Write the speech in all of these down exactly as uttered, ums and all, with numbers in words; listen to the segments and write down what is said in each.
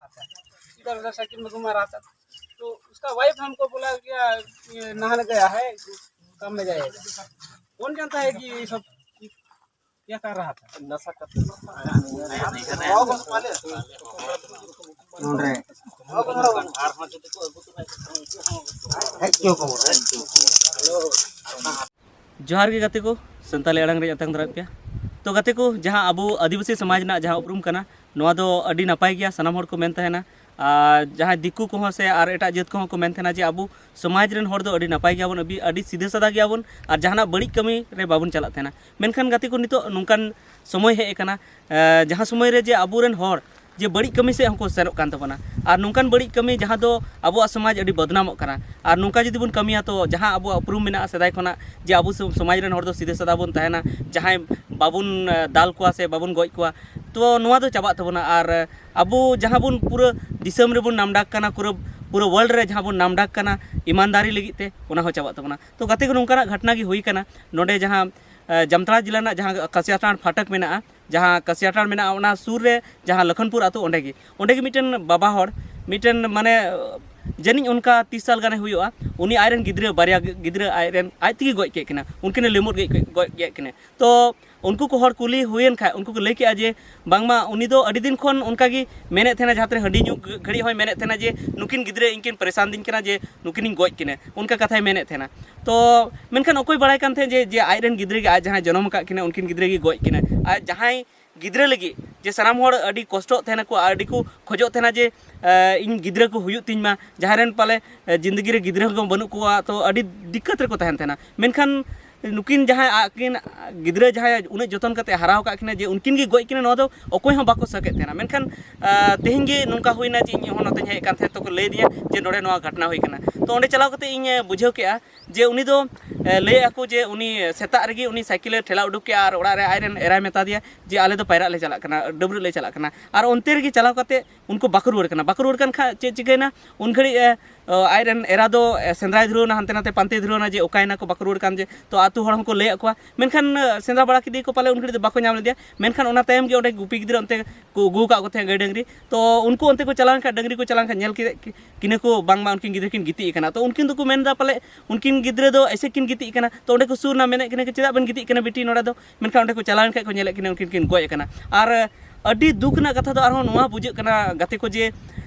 इधर उधर साइकिल में घुमा रहा था। तो उसका वाइफ हमको बोला कि ये नहाने गया है, काम में जाएगा। कौन जानता है कि ये सब क्या कर रहा था? नशा करते। ᱡᱚᱦᱟᱨ ᱜᱮ ᱜᱟᱛᱮ ᱠᱚ, ᱥᱟᱱᱛᱟᱞᱤ ᱟᱲᱟᱝ ᱨᱮ ᱟᱛᱟᱝ ᱫᱟᱨᱟᱢ ᱯᱮᱭᱟ᱾ ᱛᱚ ᱜᱟᱛᱮ ᱠᱚ, ᱡᱟᱦᱟᱸ ᱟᱵᱚ ᱟᱹᱫᱤᱵᱟᱹᱥᱤ ᱥᱚᱢᱟᱡᱽ ᱨᱮᱱᱟᱜ ᱡᱟᱦᱟᱸ ᱩᱯᱨᱩᱢ ᱠᱟᱱᱟ, ᱱᱚᱣᱟ ᱫᱚ ᱟᱹᱰᱤ ᱱᱟᱯᱟᱭ ᱜᱮᱭᱟ, ᱥᱟᱱᱟᱢ ᱦᱚᱲ ᱠᱚ ᱢᱮᱱ ᱛᱟᱦᱮᱱᱟ᱾ ᱟᱨ ᱡᱟᱦᱟᱸᱭ ᱫᱤᱠᱩ ᱠᱚᱦᱚᱸ ᱥᱮ ᱟᱨ ᱮᱴᱟᱜ ᱡᱟᱹᱛ ᱠᱚᱦᱚᱸ ᱠᱚ ᱢᱮᱱ ᱛᱟᱦᱮᱱᱟ ᱡᱮ ᱟᱵᱚ ᱥᱚᱢᱟᱡᱽ ᱨᱮᱱ ᱦᱚᱲ ᱫᱚ ᱟᱹᱰᱤ ᱱᱟᱯᱟᱭ ᱜᱮᱭᱟᱵᱚᱱ, ᱟᱹᱰᱤ, ᱟᱹᱰᱤ ᱥᱤᱫᱷᱟᱹ ᱥᱟᱫᱟ ᱜᱮᱭᱟᱵᱚᱱ ᱟᱨ ᱡᱟᱦᱟᱱᱟᱜ ᱵᱟᱹᱲᱤᱡ ᱠᱟᱹᱢᱤ ᱨᱮ ᱵᱟᱵᱚᱱ ᱪᱟᱞᱟᱜ ᱛᱟᱦᱮᱱᱟ᱾ ᱢᱮᱱᱠᱷᱟᱱ ᱜᱟᱛᱮ ᱠᱚ, ᱱᱤᱛᱚᱜ ᱱᱚᱝᱠᱟᱱ ᱥᱚᱢᱚᱭ ᱦᱮᱡ ᱟᱠᱟᱱᱟ, ᱮ, ᱡᱟᱦᱟᱸ ᱥᱚᱢᱚᱭ ᱨᱮ ᱡᱮ ᱟᱵᱚᱨᱮᱱ ᱦᱚᱲ ᱡᱮ ᱵᱟᱹᱲᱤᱡ ᱠᱟᱹᱢᱤ ᱥᱮᱫ ᱦᱚᱸᱠᱚ ᱥᱮᱱᱚᱜ ᱠᱟᱱ ᱛᱟᱵᱚᱱᱟ᱾ ᱟᱨ ᱱᱚᱝᱠᱟᱱ ᱵᱟᱹᱲᱤᱡ ᱠᱟᱹᱢᱤ ᱡᱟᱦᱟᱸ ᱫᱚ ᱟᱵᱚᱣᱟᱜ ᱥᱚᱢᱟᱡᱽ ᱟᱹᱰᱤ ᱵᱚᱫᱱᱟᱢᱚᱜ ᱠᱟᱱᱟ᱾ ᱟᱨ ᱱᱚᱝᱠᱟ ᱡᱩᱫᱤ ᱵᱚᱱ ᱠᱟᱹᱢᱤᱭᱟ, ᱛᱚ ᱡᱟᱦᱟᱸ ᱟᱵᱚᱣᱟᱜ ᱩᱯᱨᱩᱢ ᱢᱮᱱᱟᱜᱼᱟ ᱥᱮᱫᱟᱭ ᱠᱷᱚᱱᱟᱜ, ᱡᱮ ᱟᱵᱚ ᱥᱚ-, ᱥᱚᱢᱟᱡᱽ ᱨᱮᱱ ᱦᱚᱲ ᱫᱚ ᱥᱤᱫᱷᱟᱹ ᱥᱟᱫᱟ ᱵᱚᱱ ᱛᱟᱦᱮᱱᱟ, ᱡᱟᱦᱟᱸᱭ ᱵᱟᱵᱚᱱ, ᱮ, ᱫᱟᱞ ᱠᱚᱣᱟ ᱥᱮ ᱵᱟᱵᱚᱱ ᱜᱚᱡ ᱠᱚᱣᱟ, ᱛᱚ ᱱᱚᱣᱟ ᱫᱚ ᱪᱟᱵᱟᱜ ᱛᱟᱵᱚᱱᱟ᱾ ᱟᱨ, ᱮ, ᱟᱵᱚ ᱡᱟᱦᱟᱸ ᱵᱚᱱ ᱯᱩᱨᱟᱹ ᱫᱤᱥᱚᱢ ᱨᱮᱵᱚᱱ ᱱᱟᱢᱰᱟᱠ ᱠᱟᱱᱟ, ᱯᱩᱨᱟᱹ, ᱯᱩᱨᱟᱹ ᱣᱟᱨᱞᱰ ᱨᱮ ᱡᱟᱦᱟᱸ ᱵᱚᱱ ᱱᱟᱢᱰᱟᱠ ᱠᱟᱱᱟ ᱤᱢᱟᱱᱫᱟᱨᱤ ᱞᱟᱹᱜᱤᱫ ᱛᱮ, ᱚᱱᱟ ᱦᱚᱸ ᱪᱟᱵᱟᱜ ᱛᱟᱵᱚᱱᱟ᱾ ᱛᱚ ᱜᱟᱛᱮ ᱠᱚ, ᱱᱚᱝᱠᱟᱱᱟᱜ ᱜᱷᱚᱴᱚᱱᱟ ᱜᱮ ᱦᱩᱭ ᱠᱟᱱᱟ ᱱᱚᱰᱮ ᱡᱟᱦᱟᱸ, ᱮ, ᱡᱟᱢᱛᱟᱲᱟ ᱡᱮᱞᱟ ᱨᱮᱱᱟᱜ ᱡᱟᱦᱟᱸ ᱠᱟᱥᱤᱭᱟᱴᱟᱱ ᱯᱷᱟᱴᱚᱠ ᱢᱮᱱᱟᱜᱼᱟ, ᱡᱟᱦᱟᱸ ᱠᱟᱥᱤᱭᱟᱴᱟᱲ ᱢᱮᱱᱟᱜᱼᱟ, ᱚᱱᱟ ᱥᱩᱨ ᱨᱮ ᱡᱟᱦᱟᱸ ᱞᱚᱠᱷᱚᱱᱯᱩᱨ ᱟᱹᱛᱩ, ᱚᱸᱰᱮ ᱜᱮ, ᱚᱸᱰᱮ ᱜᱮ ᱢᱤᱫᱴᱮᱱ ᱵᱟᱵᱟ ᱦᱚᱲ, ᱢᱤᱫᱴᱮᱱ ᱢᱟᱱᱮ ᱡᱟᱹᱱᱤᱡ ᱚᱱᱠᱟ ᱛᱤᱥ ᱥᱟᱞ ᱜᱟᱱᱮ ᱦᱩᱭᱩᱜᱼᱟ, ᱩᱱᱤ ᱟᱡᱨᱮᱱ ᱜᱤᱫᱽᱨᱟᱹ, ᱵᱟᱨᱭᱟ ᱜᱤ-, ᱜᱤᱫᱽᱨᱟᱹ ᱟᱡᱨᱮᱱ, ᱟᱡ ᱛᱮᱜᱮ ᱜᱚᱡ ᱠᱮᱫ ᱠᱤᱱᱟ, ᱩᱱᱠᱤᱱ ᱞᱮᱢᱚᱨ ᱜᱚᱡ ᱠᱮᱫ, ᱜᱚᱡ ᱠᱮᱫ ᱠᱤᱱᱟ᱾ ᱛᱚ ᱩᱱᱠᱩ ᱠᱚ ᱦᱚᱲ ᱠᱩᱞᱤ ᱦᱩᱭᱮᱱ ᱠᱷᱟᱡ, ᱩᱱᱠᱩ ᱠᱚ ᱞᱟᱹᱭ ᱠᱮᱫᱼᱟ ᱡᱮ ᱵᱟᱝᱢᱟ ᱩᱱᱤ ᱫᱚ ᱟᱹᱰᱤ ᱫᱤᱱ ᱠᱷᱚᱱ ᱚᱱᱠᱟ ᱜᱮ ᱢᱮᱱᱮᱫ ᱛᱟᱦᱮᱱᱟ, ᱡᱟᱦᱟᱸ ᱛᱤᱱᱟᱹᱜ ᱦᱟᱺᱰᱤ ᱧᱩ ᱜᱷᱟᱹᱲᱤᱡ ᱦᱚᱸᱭ ᱢᱮᱱᱮᱫ ᱛᱟᱦᱮᱱᱟ ᱡᱮ ᱱᱩᱠᱤᱱ ᱜᱤᱫᱽᱨᱟᱹ ᱤᱧ ᱠᱤᱱ ᱯᱟᱨᱤᱥᱟᱱ ᱫᱤᱧ ᱠᱟᱱᱟ, ᱡᱮ ᱱᱩᱠᱤᱱᱤᱧ ᱜᱚᱡ ᱠᱤᱱᱟ, ᱚᱱᱠᱟ ᱠᱟᱛᱷᱟᱭ ᱢᱮᱱᱮᱫ ᱛᱟᱦᱮᱱᱟ᱾ ᱛᱚ ᱢᱮᱱᱠᱷᱟᱱ ᱚᱠᱚᱭ ᱵᱟᱲᱟᱭ ᱠᱟᱱ ᱛᱟᱦᱮᱸᱫ ᱡᱮ, ᱡᱮ ᱟᱡᱨᱮᱱ ᱜᱤᱫᱽᱨᱟᱹ ᱜᱮ, ᱟᱡ ᱡᱟᱦᱟᱸᱭ ᱡᱚᱱᱚᱢ ᱟᱠᱟᱫ ᱠᱤᱱᱟ, ᱩᱱᱠᱤᱱ ᱜᱤᱫᱽᱨᱟᱹ ᱜᱮ ᱜᱚᱡ ᱠᱤᱱᱟ᱾ ᱟᱨ ᱡᱟᱦᱟᱸᱭ ᱜᱤᱫᱽᱨᱟᱹ ᱞᱟᱹᱜᱤᱫ ᱡᱮ ᱥᱟᱱᱟᱢ ᱦᱚᱲ ᱟᱹᱰᱤ ᱠᱚᱥᱴᱚᱜ ᱛᱟᱦᱮᱱᱟᱠᱚ ᱟᱨ ᱟᱹᱰᱤ ᱠᱚ ᱠᱷᱚᱡᱚᱜ ᱛᱟᱦᱮᱱᱟ ᱡᱮ, ᱮ, ᱤᱧ ᱜᱤᱫᱽᱨᱟᱹ ᱠᱚ ᱦᱩᱭᱩᱜ ᱛᱤᱧ ᱢᱟ, ᱡᱟᱦᱟᱸᱭ ᱨᱮᱱ ᱯᱟᱞᱮ, ᱮ, ᱡᱤᱱᱫᱮᱜᱤ ᱨᱮ ᱜᱤᱫᱽᱨᱟᱹ ᱦᱚᱸ ᱵᱟᱹᱱᱩᱜ ᱠᱚᱣᱟ, ᱛᱚ ᱟᱹᱰᱤ ᱫᱤᱠᱠᱟᱛ ᱨᱮᱠᱚ ᱛᱟᱦᱮᱱ ᱛᱟᱦᱮᱱᱟ᱾ ᱢᱮᱱᱠᱷᱟᱱ ᱱᱩᱠᱤᱱ ᱡᱟᱦᱟᱸᱭ ᱟᱹᱠᱤᱱ ᱜᱤᱫᱽᱨᱟᱹ ᱡᱟᱦᱟᱸᱭ ᱩᱱᱟᱹᱜ ᱡᱚᱛᱚᱱ ᱠᱟᱛᱮ ᱦᱟᱨᱟ ᱟᱠᱟᱫ ᱠᱤᱱᱟ, ᱡᱮ ᱩᱱᱠᱤᱱ ᱜᱮ ᱜᱚᱡ ᱠᱤᱱᱟ, ᱱᱚᱣᱟ ᱫᱚ ᱚᱠᱚᱭ ᱦᱚᱸ ᱵᱟᱠᱚ ᱥᱟᱹᱠᱮᱫ ᱛᱟᱦᱮᱱᱟ᱾ ᱢᱮᱱᱠᱷᱟᱱ, ᱮ, ᱛᱮᱦᱮᱧ ᱜᱮ ᱱᱚᱝᱠᱟ ᱦᱩᱭᱱᱟ ᱡᱮ ᱤᱧ ᱦᱚᱸ ᱱᱚᱛᱮᱧ ᱦᱮᱡ ᱠᱟᱱ ᱛᱟᱦᱮᱸᱫ, ᱛᱚ ᱠᱚ ᱞᱟᱹᱭ ᱟᱹᱫᱤᱧᱟ ᱡᱮ ᱱᱚᱰᱮ ᱱᱚᱣᱟ ᱜᱷᱚᱴᱚᱱᱟ ᱦᱩᱭ ᱠᱟᱱᱟ᱾ ᱛᱚ ᱚᱸᱰᱮ ᱪᱟᱞᱟᱣ ᱠᱟᱛᱮ ᱤᱧ, ᱮ, ᱵᱩᱡᱷᱟᱹᱣ ᱠᱮᱜᱼᱟ ᱡᱮ ᱩᱱᱤ ᱫᱚ, ᱮ, ᱞᱟᱹᱭᱮᱫᱼᱟ ᱠᱚ ᱡᱮ ᱩᱱᱤ ᱥᱮᱛᱟᱜ ᱨᱮᱜᱮ ᱩᱱᱤ ᱥᱟᱭᱠᱮᱞᱮ ᱴᱷᱮᱞᱟᱣ ᱩᱰᱩᱠ ᱠᱮᱜᱼᱟ ᱟᱨ ᱚᱲᱟᱜ ᱨᱮ ᱟᱡᱨᱮᱱ ᱮᱨᱟᱭ ᱢᱮᱛᱟ ᱫᱮᱭᱟ ᱡᱮ ᱟᱞᱮ ᱫᱚ ᱯᱟᱭᱨᱟᱜ ᱞᱮ ᱪᱟᱞᱟᱜ ᱠᱟᱱᱟ, ᱰᱟᱹᱵᱽᱨᱟᱹᱜ ᱞᱮ ᱪᱟᱞᱟᱜ ᱠᱟᱱᱟ᱾ ᱟᱨ ᱚᱱᱛᱮ ᱨᱮᱜᱮ ᱪᱟᱞᱟᱣ ᱠᱟᱛᱮ ᱩᱱᱠᱩ ᱵᱟᱠᱚ ᱨᱩᱣᱟᱹᱲ ᱠᱟᱱᱟ᱾ ᱵᱟᱠᱚ ᱨᱩᱣᱟᱹᱲ ᱠᱟᱱ ᱠᱷᱟᱡ ᱪᱮᱫ ᱪᱤᱠᱟᱹᱭᱮᱱᱟ? ᱩᱱ ᱜᱷᱟᱹᱲᱤᱡ, ᱮ, ᱟᱡᱨᱮᱱ ᱮᱨᱟ ᱫᱚ ᱥᱮᱸᱫᱽᱨᱟᱭ ᱫᱷᱩᱨᱟᱹᱣᱱᱟ, ᱦᱟᱱᱛᱮ ᱱᱟᱛᱮ ᱯᱟᱱᱛᱮ ᱫᱷᱩᱨᱟᱹᱣᱱᱟ ᱡᱮ ᱚᱠᱟᱭᱮᱱᱟ ᱠᱚ, ᱵᱟᱠᱚ ᱨᱩᱣᱟᱹᱲ ᱠᱟᱱ᱾ ᱡᱮ ᱛᱚ ᱟᱛᱳ ᱦᱚᱲ ᱦᱚᱸᱠᱚ ᱞᱟᱹᱭᱟᱫ ᱠᱚᱣᱟ, ᱢᱮᱱᱠᱷᱟᱱ ᱥᱮᱸᱫᱽᱨᱟ ᱵᱟᱲᱟ ᱠᱮᱫᱮᱭᱟᱠᱚ, ᱯᱟᱞᱮ ᱩᱱ ᱜᱷᱟᱹᱲᱤᱡ ᱫᱚ ᱵᱟᱠᱚ ᱧᱟᱢ ᱞᱮᱫᱮᱭᱟ᱾ ᱢᱮᱱᱠᱷᱟᱱ ᱚᱱᱟ ᱛᱟᱭᱚᱢ ᱜᱮ ᱚᱸᱰᱮ ᱜᱩᱯᱤ ᱜᱤᱫᱽᱨᱟᱹ ᱚᱱᱛᱮ ᱠᱚ ᱟᱹᱜᱩ ᱟᱠᱟᱫ ᱠᱚ ᱛᱟᱦᱮᱸᱫ ᱜᱟᱹᱭ ᱰᱟᱹᱝᱨᱤ᱾ ᱛᱚ ᱩᱱᱠᱩ ᱚᱱᱛᱮ ᱠᱚ ᱪᱟᱞᱟᱣ ᱮᱱ ᱠᱷᱟᱱ, ᱰᱟᱹᱝᱨᱤ ᱠᱚ ᱪᱟᱞᱟᱣ ᱮᱱ ᱠᱷᱟᱱ ᱧᱮᱞ ᱠᱮᱫ ᱠᱤᱱᱟᱹ ᱠᱚ ᱵᱟᱝᱢᱟ ᱩᱱᱠᱤᱱ ᱜᱤᱫᱽᱨᱟᱹ ᱠᱤᱱ ᱜᱤᱛᱤᱡ ᱟᱠᱟᱱᱟ᱾ ᱛᱚ ᱩᱱᱠᱤᱱ ᱫᱚᱠᱚ ᱢᱮᱱ ᱮᱫᱟ ᱯᱟᱞᱮ ᱩᱱᱠᱤᱱ ᱜᱤᱫᱽᱨᱟᱹ ᱫᱚ ᱮᱭᱥᱮ ᱠᱤᱱ ᱜᱤᱛᱤᱡ ᱟᱠᱟᱱᱟ᱾ ᱛᱚ ᱚᱸᱰᱮ ᱠᱚ ᱥᱩᱨ ᱮᱱᱟ, ᱢᱮᱱᱮᱫ ᱠᱤᱱᱟ, "ᱪᱮᱫᱟᱜ ᱵᱮᱱ ᱜᱤᱛᱤᱡ ᱠᱟᱱᱟ ᱵᱤᱴᱤ ᱱᱚᱰᱮ ᱫᱚ?" ᱢᱮᱱᱠᱷᱟᱱ ᱚᱸᱰᱮ ᱠᱚ ᱪᱟᱞᱟᱣ ᱮᱱ ᱠᱷᱟᱱ ᱠᱚ ᱧᱮᱞᱮᱫ ᱠᱤᱱᱟ ᱩᱱᱠᱤᱱ ᱠᱤᱱ ᱜᱚᱡ ᱟᱠᱟᱱᱟ᱾ ᱟᱨ ᱟᱹᱰᱤ ᱫᱩᱠ ᱨᱮᱱᱟᱜ ᱠᱟᱛᱷᱟ ᱫᱚ ᱟᱨᱦᱚᱸ ᱱᱚᱣᱟ ᱵᱩᱡᱷᱟᱹᱜ ᱠᱟᱱᱟ ᱜᱟᱛᱮ ᱠᱚ, ᱡᱮ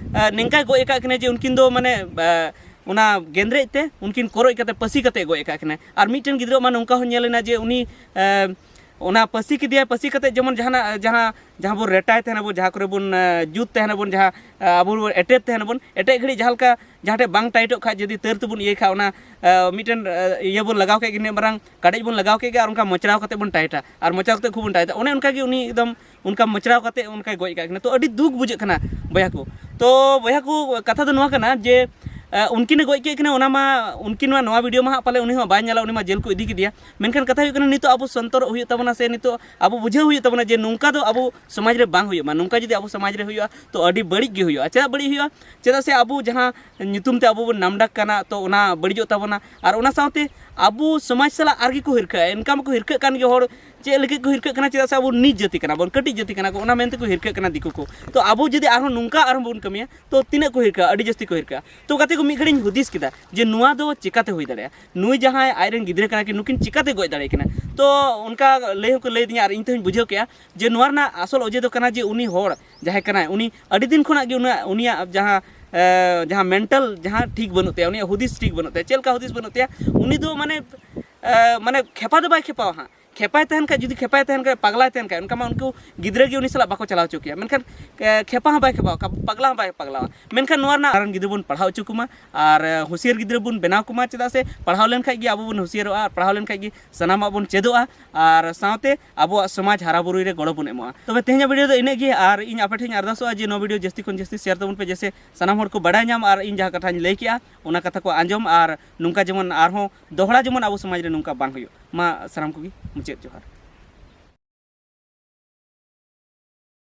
ᱱᱤᱝᱠᱟᱭ ᱜᱚᱡ ᱟᱠᱟᱫ ᱠᱤᱱᱟ ᱡᱮ ᱩᱱᱠᱤᱱ ᱫᱚ ᱢᱟᱱᱮ ᱚᱱᱟ ᱜᱮᱸᱫᱽᱨᱮᱡ ᱛᱮ ᱩᱱᱠᱤᱱ ᱠᱚᱨᱚᱡ ᱠᱟᱛᱮ ᱯᱟᱹᱥᱤ ᱠᱟᱛᱮ ᱜᱚᱡ ᱟᱠᱟᱫ ᱠᱤᱱᱟ᱾ ᱟᱨ ᱢᱤᱫᱴᱮᱱ ᱜᱤᱫᱽᱨᱟᱹ ᱢᱟ ᱱᱚᱝᱠᱟ ᱦᱚᱸ ᱧᱮᱞ ᱮᱱᱟ ᱡᱮ ᱩᱱᱤ ᱚᱱᱟ ᱯᱟᱹᱥᱤ ᱠᱮᱫᱮᱭᱟᱭ, ᱯᱟᱹᱥᱤ ᱠᱟᱛᱮ ᱡᱮᱢᱚᱱ ᱡᱟᱦᱟᱱᱟᱜ, ᱡᱟᱦᱟᱸ, ᱡᱟᱦᱟᱸ ᱵᱚᱱ ᱨᱮᱴᱟᱭ ᱛᱟᱦᱮᱱᱟ ᱵᱚᱱ, ᱡᱟᱦᱟᱸ ᱠᱚᱨᱮ ᱵᱚᱱ ᱡᱩᱛ ᱛᱟᱦᱮᱱᱟ ᱵᱚᱱ, ᱡᱟᱦᱟᱸ ᱟᱵᱚ ᱵᱚᱱ ᱮᱴᱮᱫ ᱛᱟᱦᱮᱱᱟ ᱵᱚᱱ, ᱮᱴᱮᱫ ᱜᱷᱟᱹᱲᱤᱡ ᱡᱟᱦᱟᱸ ᱞᱮᱠᱟ ᱡᱟᱦᱟᱸ ᱴᱷᱮᱱ ᱵᱟᱝ ᱴᱟᱭᱤᱴᱚᱜ ᱠᱷᱟᱡ, ᱡᱩᱫᱤ ᱛᱟᱹᱨ ᱛᱮᱵᱚᱱ ᱤᱭᱟᱹᱭ ᱠᱷᱟᱡ, ᱚᱱᱟ ᱢᱤᱫᱴᱮᱱ ᱤᱭᱟᱹ ᱵᱚᱱ ᱞᱟᱜᱟᱣ ᱠᱮᱫ ᱜᱮ, ᱱᱤᱱᱟᱹᱜ ᱢᱟᱨᱟᱝ ᱠᱟᱰᱮᱡ ᱵᱚᱱ ᱞᱟᱜᱟᱣ ᱠᱮᱫ ᱜᱮ, ᱟᱨ ᱚᱱᱠᱟ ᱢᱚᱪᱲᱟᱣ ᱠᱟᱛᱮ ᱵᱚᱱ ᱴᱟᱭᱤᱴᱟ, ᱟᱨ ᱢᱚᱪᱲᱟᱣ ᱠᱟᱛᱮ ᱠᱷᱩᱵ ᱵᱚᱱ ᱴᱟᱭᱤᱴᱟ᱾ ᱚᱱᱮ ᱚᱱᱠᱟ ᱜᱮ ᱩᱱᱤ ᱮᱠᱫᱚᱢ ᱚᱱᱠᱟ ᱢᱚᱪᱲᱟᱣ ᱠᱟᱛᱮ ᱚᱱᱠᱟᱭ ᱜᱚᱡ ᱟᱠᱟᱫ ᱠᱤᱱᱟ᱾ ᱛᱚ ᱟᱹᱰᱤ ᱫᱩᱠ ᱵᱩᱡᱷᱟᱹᱜ ᱠᱟᱱᱟ ᱵᱚᱭᱦᱟ ᱠᱚ᱾ ᱛᱚ ᱵᱚᱭᱦᱟ ᱠᱚ, ᱠᱟᱛᱷᱟ ᱫᱚ ᱱᱚᱣᱟ ᱠᱟᱱᱟ ᱡᱮ ᱩᱱᱠᱤᱱᱮ ᱜᱚᱡ ᱠᱮᱫ ᱠᱤᱱᱟ, ᱚᱱᱟ ᱢᱟ ᱩᱱᱠᱤᱱ ᱢᱟ ᱱᱚᱣᱟ ᱵᱷᱤᱰᱤᱭᱳ ᱢᱟ ᱦᱟᱸᱜ ᱯᱟᱞᱮ ᱩᱱᱤ ᱦᱚᱸ ᱵᱟᱭ ᱧᱮᱞᱟ, ᱩᱱᱤ ᱢᱟ ᱡᱮᱞ ᱠᱚ ᱤᱫᱤ ᱠᱮᱫᱮᱭᱟ᱾ ᱢᱮᱱᱠᱷᱟᱱ ᱠᱟᱛᱷᱟ ᱦᱩᱭᱩᱜ ᱠᱟᱱᱟ, ᱱᱤᱛᱚᱜ ᱟᱵᱚ ᱥᱚᱱᱛᱚᱨᱚᱜ ᱦᱩᱭᱩᱜ ᱛᱟᱵᱚᱱᱟ, ᱥᱮ ᱱᱤᱛᱚᱜ ᱟᱵᱚ ᱵᱩᱡᱷᱟᱹᱣ ᱦᱩᱭᱩᱜ ᱛᱟᱵᱚᱱᱟ ᱡᱮ ᱱᱚᱝᱠᱟ ᱫᱚ ᱟᱵᱚ ᱥᱚᱢᱟᱡᱽ ᱨᱮ ᱵᱟᱝ ᱦᱩᱭᱩᱜ ᱢᱟ᱾ ᱱᱚᱝᱠᱟ ᱡᱩᱫᱤ ᱟᱵᱚ ᱥᱚᱢᱟᱡᱽ ᱨᱮ ᱦᱩᱭᱩᱜᱼᱟ, ᱛᱚ ᱟᱹᱰᱤ ᱵᱟᱹᱲᱤᱡ ᱜᱮ ᱦᱩᱭᱩᱜᱼᱟ᱾ ᱪᱮᱫᱟᱜ ᱵᱟᱹᱲᱤᱡ ᱦᱩᱭᱩᱜᱼᱟ? ᱪᱮᱫᱟᱜ ᱥᱮ ᱟᱵᱚ ᱡᱟᱦᱟᱸ ᱧᱩᱛᱩᱢ ᱛᱮ ᱟᱵᱚ ᱵᱚᱱ ᱱᱟᱢᱰᱟᱠ ᱠᱟᱱᱟ, ᱛᱚ ᱚᱱᱟ ᱵᱟᱹᱲᱤᱡᱚᱜ ᱛᱟᱵᱚᱱᱟ᱾ ᱟᱨ ᱚᱱᱟ ᱥᱟᱶᱛᱮ ᱟᱵᱚ ᱥᱚᱢᱟᱡᱽ ᱥᱟᱞᱟᱜ ᱟᱨᱜᱮ ᱠᱚ ᱦᱤᱨᱠᱟᱹᱜᱼᱟ᱾ ᱮᱱᱠᱟ ᱢᱟᱠᱚ ᱦᱤᱨᱠᱟᱹᱜ ᱠᱟᱱ ᱜᱮ ᱦᱚᱲ᱾ ᱪᱮᱫ ᱞᱟᱹᱜᱤᱫ ᱠᱚ ᱦᱤᱨᱠᱟᱹᱜ ᱠᱟᱱᱟ? ᱪᱮᱫᱟᱜ ᱥᱮ ᱟᱵᱚ ᱱᱤᱡ ᱡᱟᱹᱛᱤ ᱠᱟᱱᱟ ᱵᱚᱱ, ᱠᱟᱹᱴᱤᱡ ᱡᱟᱹᱛᱤ ᱠᱟᱱᱟ ᱠᱚ, ᱚᱱᱟ ᱢᱮᱱᱛᱮ ᱠᱚ ᱦᱤᱨᱠᱟᱹᱜ ᱠᱟᱱᱟ ᱫᱤᱠᱩ ᱠᱚ᱾ ᱛᱚ ᱟᱵᱚ ᱡᱩᱫᱤ ᱟᱨᱦᱚᱸ ᱱᱚᱝᱠᱟ ᱟᱨᱦᱚᱸ ᱵᱚᱱ ᱠᱟᱹᱢᱤᱭᱟ, ᱛᱚ ᱛᱤᱱᱟᱹᱜ ᱠᱚ ᱦᱤᱨᱠᱟᱹᱜᱼᱟ? ᱟᱹᱰᱤ ᱡᱟᱹᱥᱛᱤ ᱠᱚ ᱦᱤᱨᱠᱟᱹᱜᱼᱟ᱾ ᱛᱚ ᱜᱟᱛᱮ ᱠᱚ, ᱢᱤᱫ ᱜᱷᱟᱹᱲᱤᱧ ᱦᱩᱫᱤᱥ ᱠᱮᱫᱟ ᱡᱮ ᱱᱚᱣᱟ ᱫᱚ ᱪᱮᱠᱟᱛᱮ ᱦᱩᱭ ᱫᱟᱲᱮᱭᱟᱜᱼᱟ? ᱱᱩᱭ ᱡᱟᱦᱟᱸᱭ ᱟᱡᱨᱮᱱ ᱜᱤᱫᱽᱨᱟᱹ ᱠᱟᱱᱟ ᱠᱤᱱ, ᱱᱩᱠᱤᱱ ᱪᱮᱠᱟᱛᱮ ᱜᱚᱡ ᱫᱟᱲᱮᱭᱟᱠᱤᱱᱟ? ᱛᱚ ᱚᱱᱠᱟ ᱞᱟᱹᱭ ᱦᱚᱸᱠᱚ ᱞᱟᱹᱭ ᱟᱹᱫᱤᱧᱟ, ᱟᱨ ᱤᱧ ᱛᱮᱦᱚᱸᱧ ᱵᱩᱡᱷᱟᱹᱣ ᱠᱮᱜᱼᱟ ᱡᱮ ᱱᱚᱣᱟ ᱨᱮᱱᱟᱜ ᱟᱥᱚᱞ ᱚᱡᱮ ᱫᱚ ᱠᱟᱱᱟ ᱡᱮ ᱩᱱᱤ ᱦᱚᱲ ᱡᱟᱦᱟᱸᱭ ᱠᱟᱱᱟᱭ, ᱩᱱᱤ ᱟᱹᱰᱤ ᱫᱤᱱ ᱠᱷᱚᱱᱟᱜ ᱜᱮ ᱩᱱᱤᱭᱟᱜ, ᱩᱱᱤᱭᱟᱜ ᱡᱟᱦᱟᱸ, ᱮ, ᱡᱟᱦᱟᱸ ᱢᱮᱱᱴᱟᱞ ᱡᱟᱦᱟᱸ ᱴᱷᱤᱠ ᱵᱟᱹᱱᱩᱜ ᱛᱟᱭᱟ, ᱩᱱᱤᱭᱟᱜ ᱦᱩᱫᱤᱥ ᱴᱷᱤᱠ ᱵᱟᱹᱱᱩᱜ ᱛᱟᱭᱟ᱾ ᱪᱮᱫ ᱞᱮᱠᱟ ᱦᱩᱫᱤᱥ ᱵᱟᱹᱱᱩᱜ ᱛᱟᱭᱟ? ᱩᱱᱤ ᱫᱚ ᱢᱟᱱᱮ, ᱮ, ᱢᱟᱱᱮ ᱠᱷᱮᱯᱟ ᱫᱚ ᱵᱟᱭ ᱠᱷᱮᱯᱟᱣᱟ ᱦᱟᱸᱜ᱾ ᱠᱷᱮᱯᱟᱭ ᱛᱟᱦᱮᱱ ᱠᱷᱟᱡ, ᱡᱩᱫᱤ ᱠᱷᱮᱯᱟᱭ ᱛᱟᱦᱮᱱ ᱠᱷᱟᱡ, ᱚᱱᱠᱟ ᱢᱟ ᱩᱱᱠᱩ ᱜᱤᱫᱽᱨᱟᱹ ᱜᱮ ᱩᱱᱤ ᱥᱟᱞᱟᱜ ᱵᱟᱠᱚ ᱪᱟᱞᱟᱣ ᱦᱚᱪᱚ ᱠᱮᱭᱟ᱾ ᱢᱮᱱᱠᱷᱟᱱ, ᱮ, ᱠᱷᱮᱯᱟ ᱦᱚᱸ ᱵᱟᱭ ᱠᱷᱮᱯᱟᱣᱟ, ᱯᱟᱜᱽᱞᱟ ᱦᱚᱸ ᱵᱟᱭ ᱯᱟᱜᱽᱞᱟᱣᱟ᱾ ᱢᱮᱱᱠᱷᱟᱱ ᱱᱚᱣᱟ ᱨᱮᱱᱟᱜ ᱟᱨ ᱜᱤᱫᱽᱨᱟᱹ ᱵᱚᱱ ᱯᱟᱲᱦᱟᱣ ᱦᱚᱪᱚ ᱠᱚᱢᱟ ᱟᱨ, ᱮ, ᱦᱩᱸᱥᱤᱭᱟᱹᱨ ᱜᱤᱫᱽᱨᱟᱹ ᱵᱚᱱ ᱵᱮᱱᱟᱣ ᱠᱚᱢᱟ, ᱪᱮᱫᱟᱜ ᱥᱮ ᱯᱟᱲᱦᱟᱣ ᱞᱮᱱᱠᱷᱟᱡ ᱜᱮ ᱟᱵᱚ ᱵᱚᱱ ᱦᱩᱸᱥᱤᱭᱟᱹᱨᱚᱜᱼᱟ, ᱟᱨ ᱯᱟᱲᱦᱟᱣ ᱞᱮᱱᱠᱷᱟᱡ ᱜᱮ ᱥᱟᱱᱟᱢᱟᱜ ᱵᱚᱱ ᱪᱮᱫᱚᱜᱼᱟ ᱟᱨ ᱥᱟᱶᱛᱮ ᱟᱵᱚᱣᱟᱜ ᱥᱚᱢᱟᱡᱽ ᱦᱟᱨᱟ ᱵᱩᱨᱩᱭ ᱨᱮ ᱜᱚᱲᱚ ᱵᱚᱱ ᱮᱢᱚᱜᱼᱟ᱾ ᱛᱚᱵᱮ ᱛᱮᱦᱮᱧᱟᱜ ᱵᱷᱤᱰᱤᱭᱳ ᱫᱚ ᱤᱱᱟᱹᱜ ᱜᱮ, ᱟᱨ ᱤᱧ ᱟᱯᱮ ᱴᱷᱮᱱ ᱤᱧ ᱟᱨᱫᱟᱥᱚᱜᱼᱟ ᱡᱮ ᱱᱚᱣᱟ ᱵᱷᱤᱰᱤᱭᱳ ᱡᱟᱹᱥᱛᱤ ᱠᱷᱚᱱ ᱡᱟᱹᱥᱛᱤ ᱥᱮᱭᱟᱨ ᱛᱟᱵᱚᱱ ᱯᱮ, ᱡᱮᱥᱮ ᱥᱟᱱᱟᱢ ᱦᱚᱲ ᱠᱚ ᱵᱟᱰᱟᱭ ᱧᱟᱢ ᱟᱨ ᱤᱧ ᱡᱟᱦᱟᱸ ᱠᱟᱛᱷᱟᱧ ᱞᱟᱹᱭ ᱠᱮᱜᱼᱟ ᱚᱱᱟ ᱠᱟᱛᱷᱟ ᱠᱚ ᱟᱸᱡᱚᱢ, ᱟᱨ ᱱᱚᱝᱠᱟ ᱡᱮᱢᱚᱱ ᱟᱨᱦᱚᱸ ᱫᱚᱦᱲᱟ ᱡᱮᱢᱚᱱ ᱟᱵᱚ ᱥᱚᱢᱟᱡᱽ ᱨᱮ ᱱᱚᱝᱠᱟ ᱵᱟᱝ ᱦᱩᱭᱩᱜ᱾ ᱢᱟ ᱥᱟᱱᱟᱢ ᱠᱚᱜᱮ ᱢᱩᱪᱟᱹᱫ ᱡᱚᱦᱟᱨ᱾